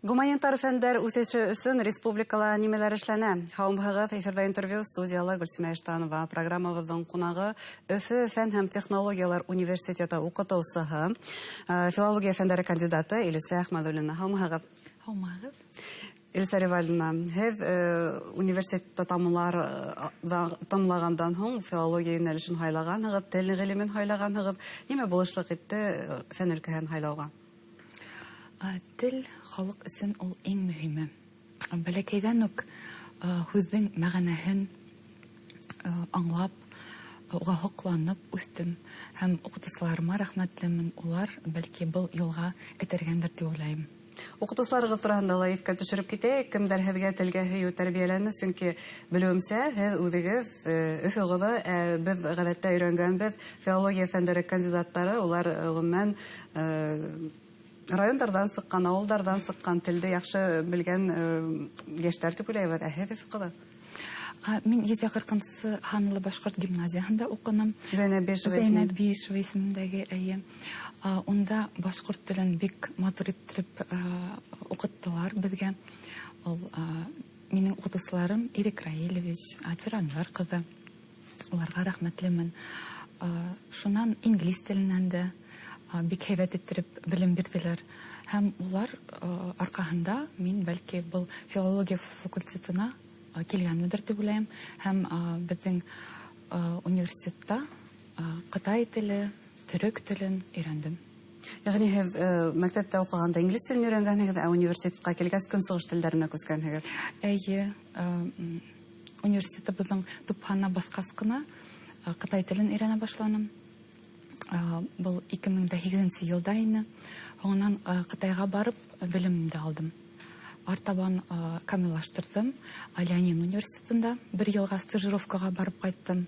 Гуманитар фәндәр үҫеше өсөн республикала нимәләр эшләнә? Һаумыһығыҙ, эфирҙа интервью, студияла Гөлсөмә Иштанова. Программабыҙҙың ҡунағы Өфө фән һәм технологиялар университеты уҡытыусыһы, филология фәндәре кандидаты Илүсә Әхмәҙуллина. Һаумыһығыҙ. Һаумыһығыҙ. Илүсә Ривалевна, һеҙ университетта тамамлағандан һуң филология йүнәлешен һайлағанһығыҙ, тел ғилемен һайлағанһығыҙ. Нимә булышлыҡ итте фән өлкәһен һайлауға? Тел халыҡ өсөн ул иң мөһиме. Бәләкәйҙән үк һүҙҙең мәғәнәһен аңлап, уға һоҡланып үҫтем. Һәм уҡытыусыларыма рәхмәтлемен. Улар бәлки был юлға этәргәндер тип уйлайым. Уҡытыусыларығыҙ тураһында ла иҫкә төшөрөп китәйек. Кемдәр һеҙгә телгә һөйөү тәрбиәләне? Сөнки белеүемсә, һеҙ үҙегеҙ Өфө ҡыҙы, беҙ ғәҙәттә өйрәнгәнбеҙ филология фәндәре кандидаттары, улар ғөмүмән райондарҙан сыҡҡан, ауылдарҙан сыҡҡан, телде яҡшы белгән йәштәр тип уйлайбыҙ. Ә һеҙ Өфө ҡыҙы? Мин 140-нсы һанлы башҡорт гимназияһында уҡыным. Зәйнәб Бишева. Зәйнәб Бишева исемендәге, эйе. Унда башҡорт телен бик матур иттереп уҡыттылар беҙгә. Ул минең уҡытыусыларым Ирек Раилевич, Альфира Анвар ҡыҙы. Уларға рәхмәтлемен. Шунан инглиз теленән дә бик һәйбәт иттереп белем бирҙеләр. Һәм улар арҡаһында мин бәлки был филология факультетына килгәнмендер тип уйлайым. Һәм беҙҙең университетта ҡытай теле, төрөк телен өйрәндем. Йәғни һеҙ мәктәптә уҡығанда инглиз телен өйрәнгәнһегеҙ, ә университетҡа килгәс көнсығыш телдәренә күскәнһегеҙ. Эйе, университетыбыҙҙың тупһанына баҫҡас ҡына ҡытай телен өйрәнә башланым. Был 2008 йылда ине. Һуңынан Ҡытайға барып белемемде алдым. Артабан камиллаштырҙым. Лянин университетында бер йылға стажировкаға барып ҡайттым.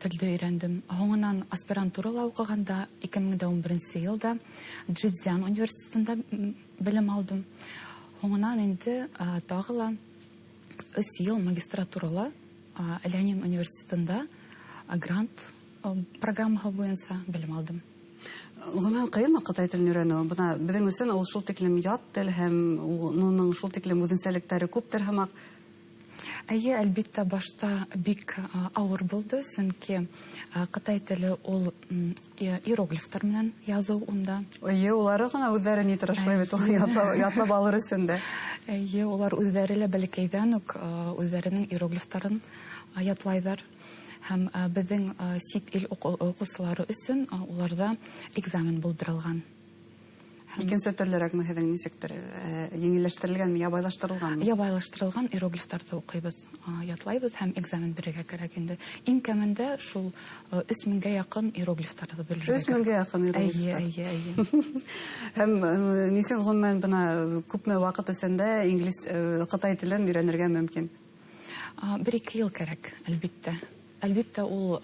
Телде өйрәндем. Һуңынан аспирантурала уҡығанда 2011 йылда Чжэцзян университетында белем алдым. Һуңынан инде тағы ла 3 йыл магистратурала Лянин университетында грант программаһы буйынса белем алдым. Ғөмүмән, ҡыйынмы ҡытай телен өйрәнеү? Бына беҙҙең өсөн ул шул тиклем ят тел һәм уның шул тиклем үҙенсәлектәре күптер һымаҡ. Эйе, әлбиттә, башта бик ауыр булды, сөнки ҡытай теле ул иероглифтар менән яҙыу унда. Эйе, улары ғына үҙҙәре ни тора шулай бит, ул ятлап алыр өсөн дә. Эйе, улар үҙҙәре лә бәләкәйҙән үк үҙҙәренең иероглифтарын ятлайҙар. Һәм беҙҙең сит ил уҡыусылары өсөн уларҙа экзамен булдырылған. Икенсе төрлөрәкме һеҙҙең нисектер, еңелләштерелгәнме, ябайлаштырылғанмы? Ябайлаштырылған иероглифтарҙы уҡыйбыҙ, ятлайбыҙ һәм экзамен бирергә кәрәк инде. Иң кәмендә шул 3000-гә яҡын иероглифтарҙы белергә Өс меңгә яҡын иероглифтар. Эйе, эйе, эйе. Һәм нисек ғөмүмән бына күпме ваҡыт эсендә ҡытай телен өйрәнергә мөмкин? 1-2 йыл кәрәк, әлбиттә. Әлбиттә, ул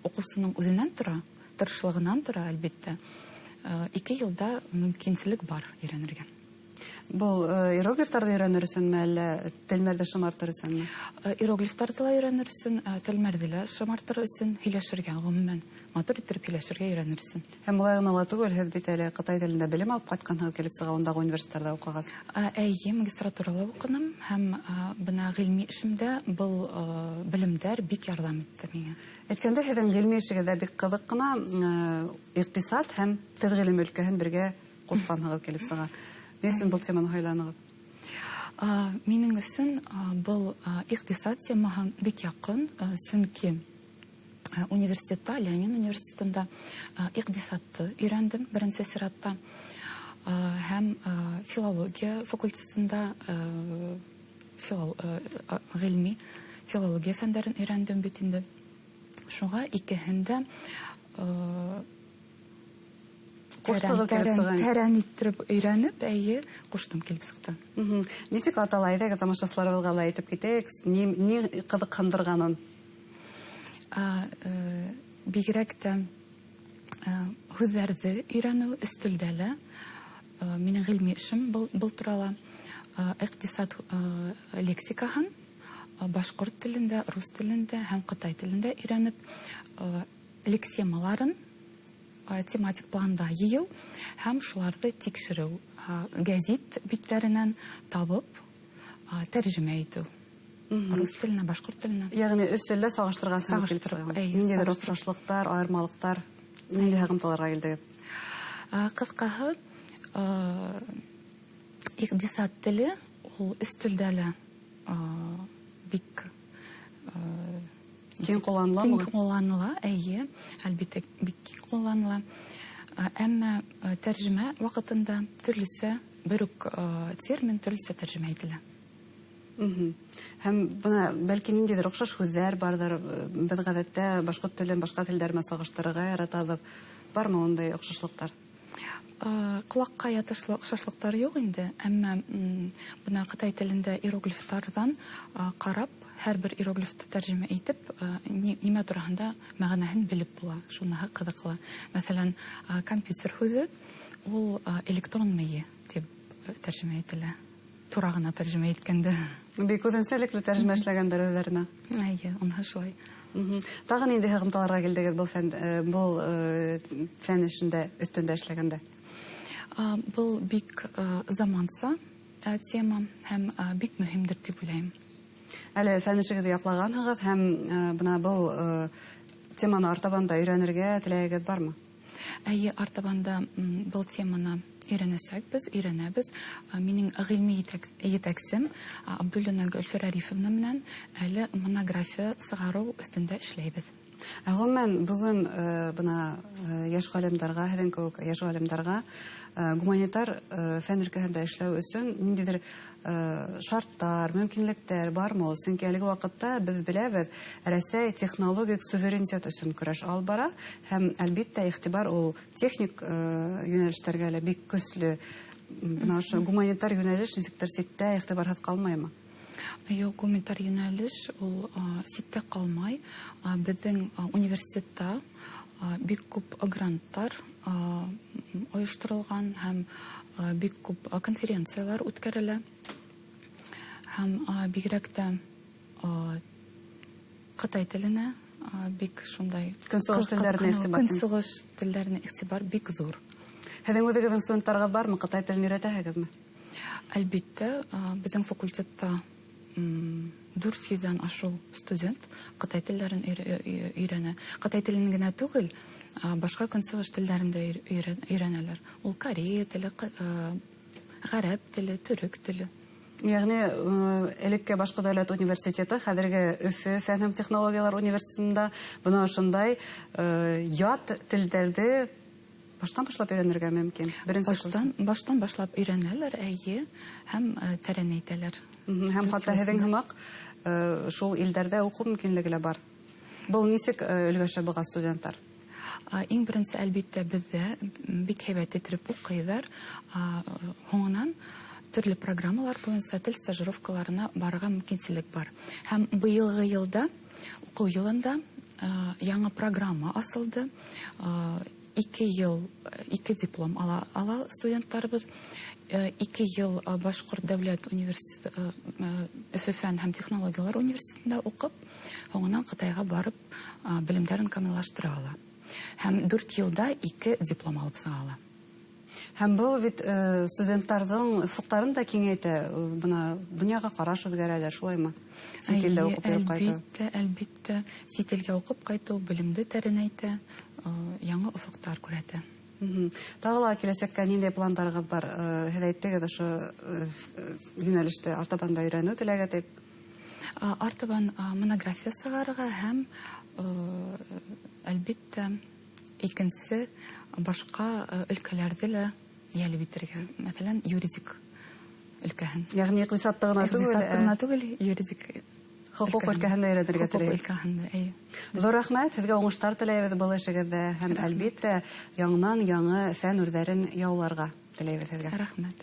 уҡыусының үҙенән тора, тырышлығынан тора, әлбиттә. 2 йылда мөмкинселек бар өйрәнергә. Был иероглифтарҙы өйрәнер өсөнмө, әллә телмәрҙе шымартыр өсөнмө? Иероглифтарҙы ла өйрәнер өсөн, телмәрҙе лә шымартыр өсөн, һөйләшергә, ғөмүмән, матур иттереп һөйләшергә өйрәнер өсөн. Һәм улай ғына ла түгел, һеҙ бит әле ҡытай телендә белем алып ҡайтҡанһығыҙ килеп сыға, ундағы университеттарҙа уҡығас. Эйе, магистратурала уҡыным һәм бына ғилми эшемдә был белемдәр бик ярҙам итте миңә. Әйткәндә, һеҙҙең ғилми эшегеҙ ҙә бик ҡыҙыҡ ҡына, иҡтисад һәм тел ғилеме өлкәһен бергә ҡушҡанһығыҙ килеп сыға. Ни өсөн был теманы һайланығыҙ? Минең өсөн был иҡтисад темаһы бик яҡын, сөнки университетта, Лянин университетында иҡтисадты өйрәндем беренсе сиратта. Һәм филология факультетында ғилми филология фәндәрен өйрәндем бит инде. Шуға икеһен дә Ҡуштығыҙ килеп сыға. Тәрән иттереп өйрәнеп, эйе, ҡуштым килеп сыҡты. Нисек атала, әйҙәгеҙ тамашасыларыбыҙға ла әйтеп китәйек, ни ҡыҙыҡһындырғанын? Бигерәк тә һүҙҙәрҙе өйрәнеү өҫтөлдә лә. Минең ғилми эшем был турала. Иҡтисад лексикаһын башҡорт телендә, рус телендә һәм ҡытай телендә өйрәнеп, лексемаларын тематик планда йыйыу һәм шуларҙы тикшереү. гәзит биттәренән табып тәржемә итеү. Рус теленә, башҡорт теленә. Йәғни өс телдә сағыштырғансың. Ниндәйҙер оҡшашлыҡтар, айырмалыҡтар, ниндәй һығымталарға килдегеҙ? Ҡыҫҡаһы, иҡтисад теле ул өс телдә лә бик киң ҡулланыла. Киң ҡулланыла, эйе, әлбиттә, бик киң ҡулланыла. Әммә тәржемә ваҡытында төрлөсә бер үк термин төрлөсә тәржемә ителә. Һәм бына бәлки ниндәйҙер оҡшаш һүҙҙәр барҙыр. Беҙ ғәҙәттә башҡорт телен башҡа телдәр менән сағыштырырға яратабыҙ. Бармы ундай оҡшашлыҡтар? Ҡолаҡҡа ятышлы оҡшашлыҡтар юҡ инде, әммә бына ҡытай телендә иероглифтарҙан ҡарап, һәр бер иероглифты тәржемә итеп, нимә тураһында мәғәнәһен белеп була. Шуныһы ҡыҙыҡлы. Мәҫәлән, компьютер һүҙе ул электрон мейе тип тәржемә ителә. Тура ғына тәржемә иткәндә. Бик үҙенсәлекле тәржемә эшләгәндәр үҙҙәренә. Эйе, уныһы шулай. Тағы ниндәй һығымталарға килдегеҙ был фән эшендә, өҫтөндә эшләгәндә? Был бик заманса тема һәм бик мөһимдер тип уйлайым. Әле фән эшегеҙҙе яҡлағанһығыҙ һәм бына был теманы артабан да өйрәнергә теләгегеҙ бармы? Эйе, артабан да был теманы өйрәнәсәкбеҙ, өйрәнәбеҙ. Минең ғилми етәксем Абдуллина Гөлфирә Арифовна менән әле монография сығарыу өҫтөндә эшләйбеҙ. Ғөмүмән, бөгөн бына йәш ғалимдарға, һеҙҙең кеүек йәш ғалимдарға гуманитар фән өлкәһендә эшләү өсөн ниндәйҙер шарттар, мөмкинлектәр бармы ул? Сөнки әлеге ваҡытта беҙ беләбеҙ, Рәсәй технологик суверенитет өсөн көрәш алып бара һәм, әлбиттә, иғтибар ул техник йүнәлештәргә лә бик көслө. Бына ошо гуманитар йүнәлеш нисектер ситтә иғтибарһыҙ ҡалмаймы? Юҡ, гуманитар йүнәлеш ул ситтә ҡалмай. Беҙҙең университетта бик күп гранттар ойошторолған һәм бик күп конференциялар үткәрелә. Һәм бигерәк тә ҡытай теленә бик шундай Көнсығыш телдәренә иғтибар. Көнсығыш телдәренә иғтибар бик ҙур. Һеҙҙең үҙегеҙҙең студенттарығыҙ бармы? Ҡытай телен өйрәтәһегеҙме? Әлбиттә, беҙҙең факультетта 400-дән ашыу студент ҡытай телдәрен өйрәнә. Ҡытай телен генә түгел, башҡа көнсығыш телдәрен дә өйрәнәләр. Ул корея теле, ғәрәп теле, төрөк теле. Йәғни, элекке Башҡорт дәүләт университеты, хәҙерге Өфө фән һәм технологиялар университетында бына ошондай ят телдәрҙе баштан башлап өйрәнергә мөмкин. Беренсе курстан. Баштан башлап өйрәнәләр, эйе, һәм тәрәнәйтәләр. Һәм хатта һеҙҙең һымаҡ шул илдәрҙә уҡыу мөмкинлеге лә бар. Был нисек өлгәшә быға студенттар? Иң беренсе, әлбиттә, беҙҙә бик һәйбәт итеп уҡыйҙар. Һуңынан төрлө программалар буйынса тел стажировкаларына барырға мөмкинселек бар. Һәм быйылғы йылда, уҡыу йылында, яңы программа асылды. 2 йыл, 2 диплом ала студенттарыбыҙ. 2 йыл Башҡорт дәүләт университеты, Өфө фән һәм технологиялар университетында уҡып, һуңынан Ҡытайға барып, белемдәрен камиллаштыра ала. Һәм 4 йылда 2 диплом алып сыға ала. Һәм был бит студенттарҙың офоҡтарын да киңәйтә, бына донъяға ҡараш үҙгәрәләр, шулаймы? Сит илдә Әйе, уҡып йөрөп ҡайтыу. Әлбиттә, әлбиттә, сит илгә уҡып ҡайтыу белемде тәрәнәйтә, яңы офоҡтар күрһәтә. Тағы ла киләсәккә ниндәй пландарығыҙ бар? Һеҙ әйттегеҙ ошо йүнәлеште артабан да өйрәнеү теләге тип. Артабан монография сығарырға һәм, әлбиттә, икенсе башҡа өлкәләрҙе лә йәлеп итергә, мәҫәлән, юридик өлкәһен. Йәғни иҡтисадты ғына түгел, Иҡтисадты ғына түгел, юридик хоҡуҡ өлкәһен. өлкәһен дә өйрәнергә Хоҡуҡ теләйем. өлкәһен дә, эйе. Ҙур рәхмәт, һеҙгә уңыштар теләйбеҙ был эшегеҙҙә һәм, Рәхмәт. әлбиттә, яңынан-яңы фән үрҙәрен яуларға теләйбеҙ һеҙгә. Рәхмәт.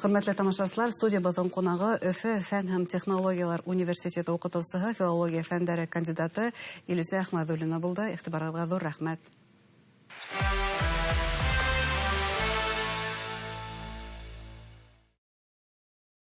Хөрмәтле тамашасылар, студиябыҙҙың ҡунағы Өфө фән һәм технологиялар университеты уҡытыусыһы, филология фәндәре кандидаты Илүсә Әхмәҙуллина булды. Иғтибарығыҙға ҙур рәхмәт.